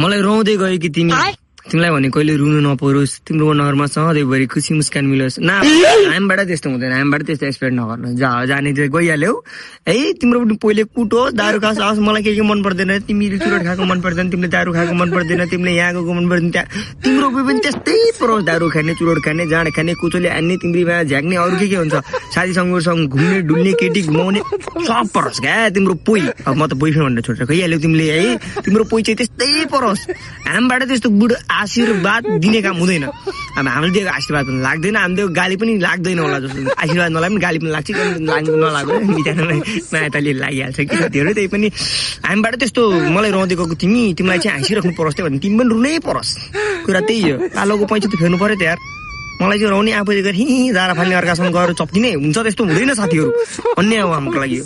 मलाई रौँदै गयो कि तिमीलाई भने कहिले रुनु नपरोस्, तिम्रो अनुहारमा सधैँभरि खुसी मुस्कान मिलोस्। न हामीबाट त्यस्तो हुँदैन, हामीबाट त्यस्तो एक्सपेक्ट नगर्नु। जाने चाहिँ गइहाल्यौ है। तिम्रो पनि पहिले कुटो, दारू खास आओस्। मलाई के मन पर्दैन, तिमीले चुरोट खाएको मन पर्दैन, तिमीले दारू खाएको मन पर्दैन, तिमीले यहाँ गएको मन पर्दैन। त्यहाँ तिम्रो पनि त्यस्तै परोस्, दारू खाने, चुरोट खाने, जाँड खाने, कुचोले हान्ने, तिम्रीमा झ्याक्ने, अरू के हुन्छ साथीसँग घुम्ने डुल्ने, केटी घुमाउने सब परोस् क्या तिम्रो पोइ। अब म त बोयफ्रेन्ड भनेर छोडेर गइहाल्यौ तिमीले है। तिम्रो पोइ चाहिँ त्यस्तै परोस्। हामीबाट त्यस्तो बुढो आशीर्वाद दिने काम हुँदैन। अब हामीले दिएको आशीर्वाद पनि लाग्दैन, हामीले गाली पनि लाग्दैन होला जस्तो। आशीर्वाद नलागे पनि गाली पनि लाग्छ, नलाग्यो बिचरा माया तले लागिहाल्छ कि साथीहरू। त्यही पनि हामीबाट त्यस्तो मलाई रौँदै गएको तिमीलाई चाहिँ हाँसिराख्नु परोस्, त्यही भने तिमी पनि रुनै परोस्। कुरा त्यही हो। कालोको पैसा त फेर्नु पर्यो त यार। मलाई चाहिँ रौनी आफूले गरी दारा फाल्ने अर्कासँग गएर चप्किने हुन्छ, त्यस्तो हुँदैन साथीहरू। अन्याय हो हाम्रो लागि।